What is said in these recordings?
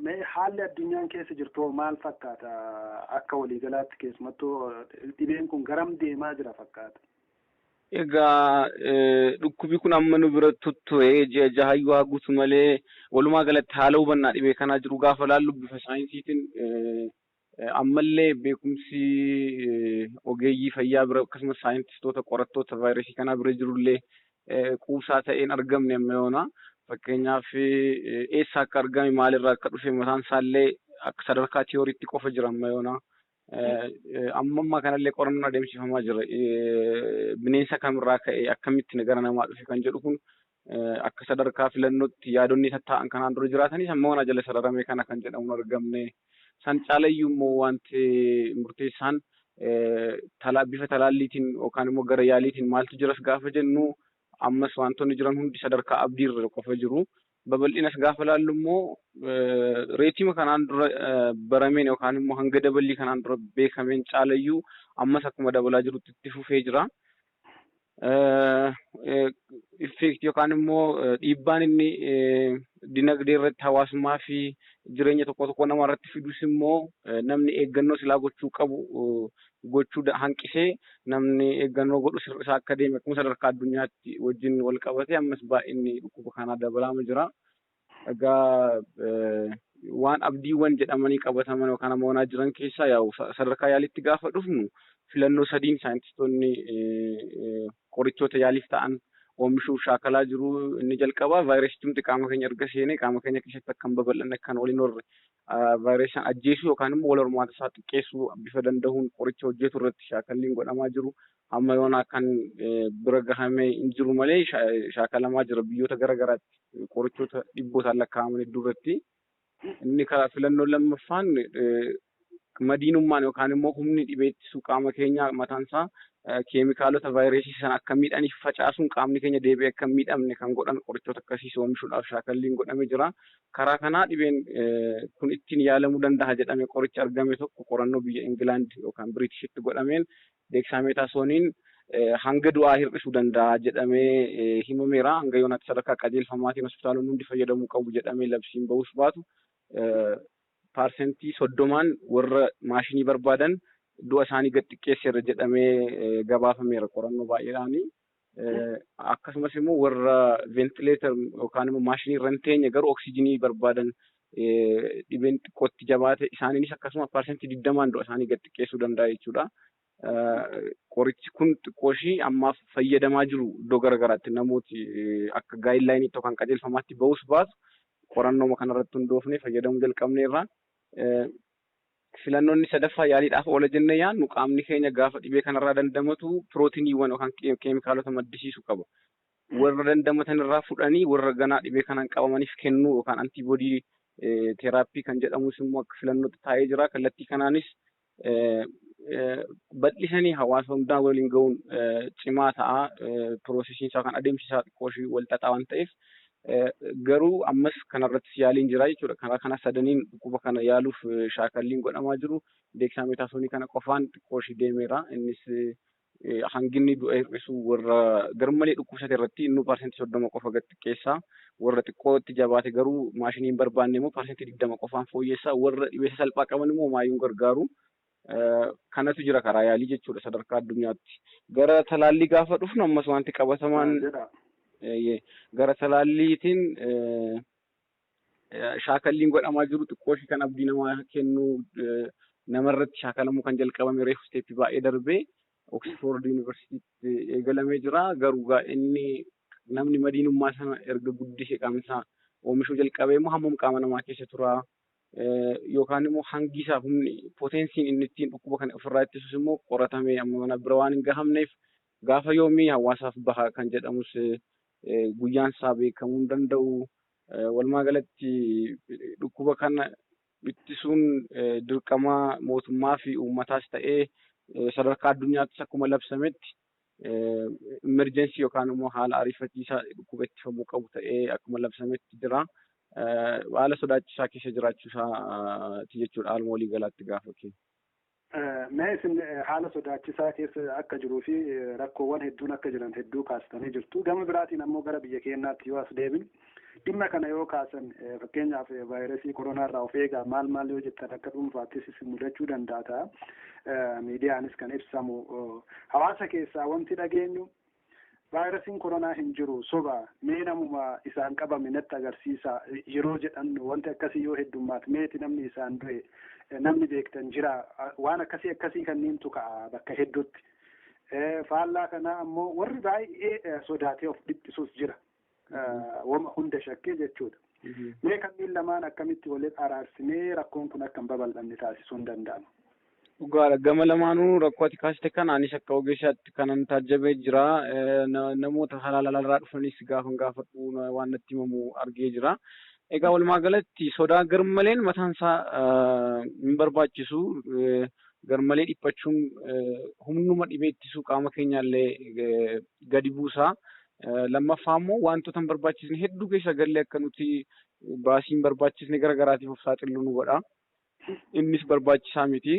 Mee haalli addunyaan keessa jirtu maal fakkaata akka waliigalaatti, keessumattuu dhibeen kun garam deemaa jira fakkaata? Egaa dhukkubi kun amma nu bira tuttu'ee ji'a jahayyuu haa guutu malee, walumaa galatti haala hubannaa dhibee kanaa jiru gaafa laallu bifa saayinsiitiin ammallee beekumsi ogeeyyii fayyaa bira akkasumas saayintistoota qorattoota vaayirasii kanaa bira jirullee quubsaa ta'een argamne amma yoona. Fakkeenyaaf, eessa akka argame, maalirraa akka dhufe mataan isaallee akka sadarkaa tiyooriitti qofa jira amma yoona. Amma ammaa kanallee qorannoon adeemsifamaa jira. Bineensa kamirraa ka'e, akkamitti gara namaa dhufe kan jedhu kun akka sadarkaa filannootti yaadonni tattaa'an kanaan dura jiraatanis amma waan jala sararame kana kan jedhamu argamne. San caalayyuu immoo wanti murteessaan bifa talaalliitiin yookaan immoo gara yaaliitiin maaltu jiras gaafa jennu, ammas wantoonni jiran hundi sadarkaa abdiirra qofa jiru. Babal'inas gaafa laallu immoo reetima kanaan dura barameen yookaan immoo hanga daballii kanaan dura beekameen caalayyuu ammas akkuma dabalaa jirutti itti fufee jira. Effect yookaan immoo dhiibbaan inni dinagdee irratti, hawaasummaa fi jireenya tokko tokko nama irratti fidus immoo namni eeggannoo silaa gochuu qabu gochuu hanqisee, namni eeggannoo godhu isaa akka deeme akkuma sadarkaa addunyaatti wajjin wal qabate ammas baay'inni dhukkuba kanaa dabalaama jira. Egaa waan abdiiwwan jedhamanii qabataman yookaan ammoo jiran keessaa, yaa'u sadarkaa yaaliitti gaafa dhufnu, filannoo sadiin saayintistoonni qorichoota yaaliif ta'an oomishuuf shaakalaa jiru. Inni jalqabaa vaayirasichumti qaama keenya erga seenee qaama keenya keessatti akka hin babal'anne, kan waliin horre vaayirasii ajjeesuu yookaan immoo wal hormaata isaa xiqqeessuu bifa danda'uun qoricha hojjetu irratti shaakalliin godhamaa jiru. Amma yoona kan bira gahamee hin jiru malee shaakalamaa jira biyyoota garaagaraatti qorichoota dhibbootaan lakkaa'aman hedduu irratti. Inni karaa filannoo lammaffaan madiinummaan yookaan immoo humni dhibee ittisuu qaama keenyaa mataan isaa keemikaalota vaayirasii sana akka miidhaniif facaasuun qaamni keenya deebi'ee akka hin miidhamne kan godhan qorichoota akkasiis oomishuudhaaf shaakalliin godhamee jira. Karaa kanaa dhibeen kun ittiin yaalamuu danda'a jedhamee qorichi argame tokko qorannoo biyya Ingilaand yookaan Biriitishitti godhameen deeksaametasooniin hanga du'aa hir'isuu danda'a jedhamee himameera. Hanga yoonaatti sadarkaa qajeelfamaatiin hospitaalonni hundi fayyadamuu qabu jedhamee labsiin bahus baatu, 30% warra maashinii barbaadan du'a isaanii gad xiqqeesseera jedhamee gabaafameera qorannoo baay'eedhaani. Akkasumas immoo warra ventilator yookaan immoo maashinii irra hin teenye garuu oksijinii barbaadan, dhibeen xiqqootti jabaate, isaaniinis akkasuma 20% du'a isaanii gad xiqqeessuu danda'a jechuudha. Qorichi kun xiqqoo ishii ammaaf fayyadamaa jiru iddoo garaagaraatti namooti akka guidelineiitti yookaan qajeelfamaatti bahus baatu qorannoo kanarratti hundoofnee fayyadamuu jalqabneerra. Filannoonni sadaffaa yaaliidhaaf oola jennee yaadnu, qaamni keenya gaafa dhibee kanarraa dandamatu pirootiiniiwwan yookaan keemikaalota maddisiisuu qaba. Warra dandamatan irraa fudhanii warra ganaa dhibee kanaan qabamaniif kennuu yookaan antibody therapy kan jedhamus immoo akka filannootti taa'ee jira. Kallattii kanaanis bal'isanii hawaasa hundaa waliin gahuun cimaa ta'a. Processiin isaa kan adeemsi isaa xiqqoo ishii wal xaxaa waan ta'eef garuu ammas kanarrattis yaaliin jira jechuudha. Karaa kana sadaniin dhukkuba kana yaaluuf shaakalliin godhamaa jiru. Deeksaametaasonii kana qofaan xiqqoo ishii deemeera. Innis hanginni du'a hir'isu warra garmalee dhukkubsate irratti innuu 30% qofa gad xiqqeessa. Warra xiqqootti jabaate garuu maashinii hin barbaanne immoo 20% qofaan fooyyessa. Warra dhibee salphaa qaban immoo maayyuun gargaaru. Kanatu jira karaa yaalii jechuudha sadarkaa addunyaatti. Gara talaallii gaafa dhufnu ammas wanti qabatamaan gara talaalliitiin shaakalliin godhamaa jiru xiqqoo ishii kan abdii namaa kennu, namarratti shaakalamuu kan jalqabame reefu step baay'ee darbee Oxford Yuunivarsiitiitti eegalamee jira. Garuu inni namni madiinummaa sana erga guddise qaamni oomishuu jalqabee immoo hammam qaama namaa keessa tura, yookaan immoo hangi isaa, humni potencyiin inni ittiin dhukkuba kana ofirraa ittisus immoo qoratamee amma mana bira waan hin gahamneef, gaafa yoomii hawaasaaf baha kan jedhamus guyyaan isaa beekamuu hin danda'u. Walumaa galatti dhukkuba kana ittisuun dirqama mootummaa fi uummataas ta'ee, sadarkaa addunyaattis akkuma labsametti emergency yookaan immoo haala ariifachiisaa dhukkuba ittifamuu qabu ta'ee akkuma labsametti jira. Haala sodaachisaa keessa jiraachuu isaati jechuudha haaluma walii galaatti gaafa kennu. Mee isin haala sodaachisaa keessa akka jiruu fi rakkoowwan hedduun akka jiran hedduu kaastanii jirtu. Gama biraatiin ammoo gara biyya keenyaatti yoo as deebinu, Dhimma kana yoo kaasan, fakkeenyaaf vaayirasii koronaa irraa of eegaa maal maal yoo jettan, akka dhuunfaattis isin mudachuu danda'a ta'a. Miidiyaanis kan ibsamu hawaasa keessaa wanti dhageenyu vaayirasiin koronaa hin jiru, soba, mee namuma isaan qabame natti agarsiisa yeroo jedhan, wanti akkasii yoo heddummaate, meeti namni isaan du'e namni beektan jira, waan akkasii akkasii kanneentu ka'a bakka hedduutti. Faallaa kanaa ammoo warri baay'ee sodaatee of dhiphisus jira. Wama hunda shakkee jechuudha. Mee kanneen lamaan akkamitti walitti araarsinee rakkoon kun akka hin babal'anne taasisuu hin danda'ama? Dhugaadha. Gama lamaanuu rakkoo ati kaaste kana anis akka ogeessaatti kanan taajjabee jira. Namoota halaala dhufanis gaafan gaafadhu waan natti himamu argee jira. Egaa walumaa galatti sodaa garmaleen mataan isaa hin barbaachisu. Garmalee dhiphachuun humnuma dhibee ittisuu qaama keenyaallee gadi buusa. Lammaffaa immoo wantoota hin barbaachisne hedduu keessa gallee akka nuti baasii hin barbaachisne gara garaatiif of saaxillu nu godha. Innis barbaachisaa miti.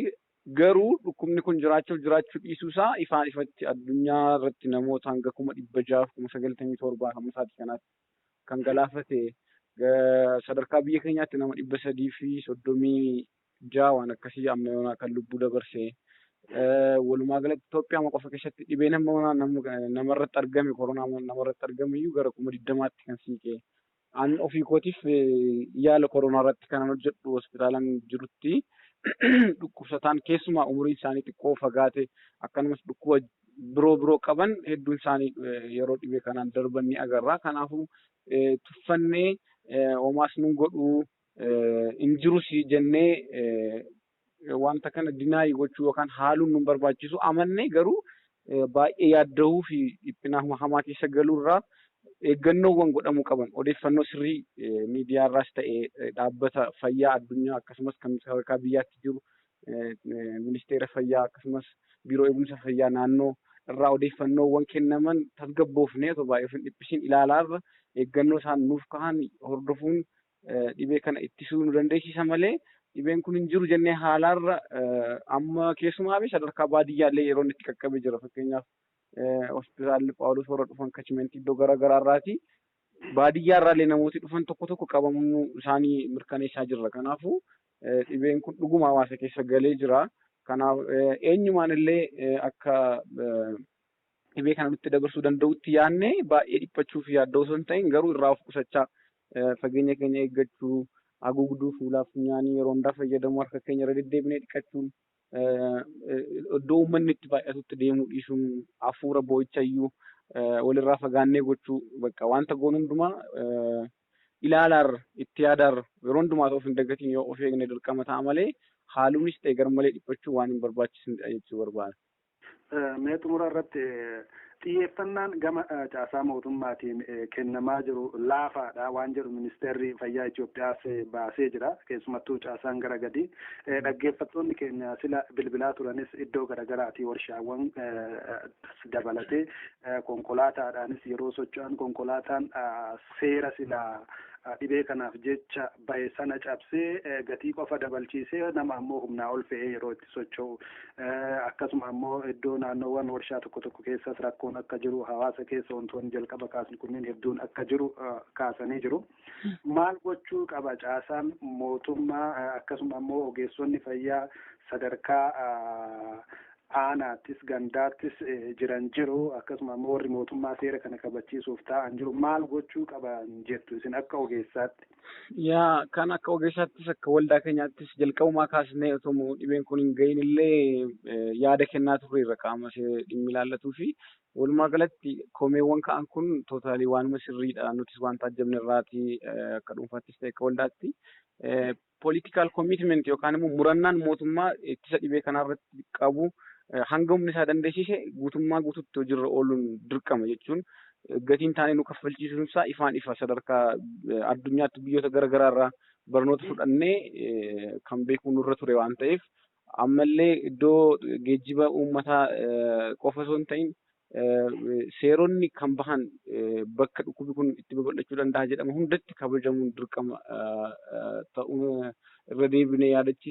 Garuu dhukkubni kun jiraachuuf jiraachuu dhiisuu isaa ifaan ifatti addunyaa irratti namoota hanga 697,000 hamma sa'aatii kanaatti kan galaafate, sadarkaa biyya keenyaatti nama 336 waan akkasii amma yoonaa kan lubbuu dabarse. Walumaa galatti Itoophiyaa qofa keessatti dhibeen hamma namarratti argame, koronaa namarratti argame iyyuu gara 20,000tti kan siiqe. An ofii kootiif yaala koronaa irratti kanan hojjedhu hospitaalaan jirutti dhukkubsataan keessumaa umuriin isaanii xiqqoo fagaate, akkanumas dhukkuba biroo biroo qaban hedduun isaanii yeroo dhibee kanaan darban ni agarra. Kanaafuu tuffannee homaas nun godhuu hin jirus jennee wanta kana deny gochuu yookaan haaluun nun barbaachisu. Amannee garuu baay'ee yaadda'uu fi dhiphina hamaa keessa galuurraa eeggannoowwan godhamuu qaban odeeffannoo sirrii miidiyaarraas ta'e dhaabbata fayyaa addunyaa, akkasumas kan sadarkaa biyyaatti jiru ministeera fayyaa, akkasumas biiroo eegumsa fayyaa naannoo irraa odeeffannoowwan kennaman tasgabboofnee otoo baay'ee of hin dhiphisiin ilaalaarra eeggannoo isaan nuuf kahan hordofuun dhibee kana ittisuu nu dandeessisa malee, dhibeen kun hin jiru jennee haalaarra amma keessumaa fi sadarkaa baadiyyaallee yeroo inni itti qaqqabee jira. Fakkeenyaaf, hospitaalli Phaawulos warra dhufan catchmentii iddoo garaa garaa irraati. Baadiyyaa irraallee namooti dhufan tokko tokko qabamuu isaanii mirkaneessaa jirra. Kanaafuu dhibeen kun dhuguma hawaasa keessa galee jira. Kanaaf eenyumaan illee akka dhibee kana nutti dabarsuu danda'utti yaadne baay'ee dhiphachuu fi yaaddoo osoo hin ta'in, garuu irraa of qusachaa, fageenya keenya eeggachuu, haguugduu fuulaaf funyaanii yeroo hundaa fayyadamuu, harka keenya irra deddeebinee dhiqachuun, iddoo uummanni itti baay'atutti deemuu dhiisuun, hafuura boo'icha iyyuu walirraa fagaannee gochuu, bakka wanta goonu hundumaa ilaalaarra, itti yaadaarra, yeroo hundumaa of hin dagatiin yoo of eegne dirqama ta'a malee, haaluunis ta'e garmalee dhiphachuu waan hin barbaachisnedha jechuu barbaada. Mee xumura irratti, xiyyeeffannaan gama caasaa mootummaatiin kennamaa jiru laafaadha waan jedhu ministeerri fayyaa Itoophiyaas baasee jira. Keessumattuu caasaan gara gadi. Dhaggeeffattoonni keenya sila bilbilaa turanis iddoo garaagaraatii warshaawwan dabalatee konkolaataadhaanis yeroo socho'an konkolaataan seera sila dhibee kanaaf jecha bahe sana cabsee gatii qofa dabalchiisee nama ammoo humnaa ol fe'ee yeroo itti socho'u, akkasuma ammoo iddoo naannoowwan warshaa tokko tokko keessas rakkoon akka jiru, hawaasa keessa wantoonni jalqaba kaasni kunneen hedduun akka jiru kaasanii jiru. Maal gochuu qaba caasaan mootummaa, akkasuma ammoo ogeessonni fayyaa sadarkaa aanaattis gandaattis jiran jiru, akkasuma ammoo warri mootummaa seera kana kabachiisuuf taa'an jiru, maal gochuu qaban jettu isin akka ogeessaatti? Yaa, kan akka ogeessaattis akka waldaa keenyaattis jalqabumaa kaasnee otoo dhibeen kun hin gahin illee yaada kennaa turreerra qaama dhimmi ilaallatuu fi walumaa galatti komeewwan ka'an kun totally waanuma sirriidha. Nutis waan taajjabne irraati akka dhuunfaattis ta'e akka waldaatti. Political commitment yookaan immoo murannaan mootummaa ittisa dhibee kanarratti qabu hanga humni isaa dandeessise guutummaa guututti hojiirra ooluun dirqama jechuun, gatiin taanee nu kaffalchiisuun isaa ifaan ifa. Sadarkaa addunyaatti biyyoota garaagaraa irraa barnoota fudhannee kan beekuu nurra ture waan ta'eef, ammallee iddoo geejjiba uummataa qofa osoo hin ta'in seeronni kan bahan bakka dhukkubni kun itti babal'achuu danda'a jedhamu hundatti kabajamuun dirqama ta'uu irra deebinee yaadachiisna.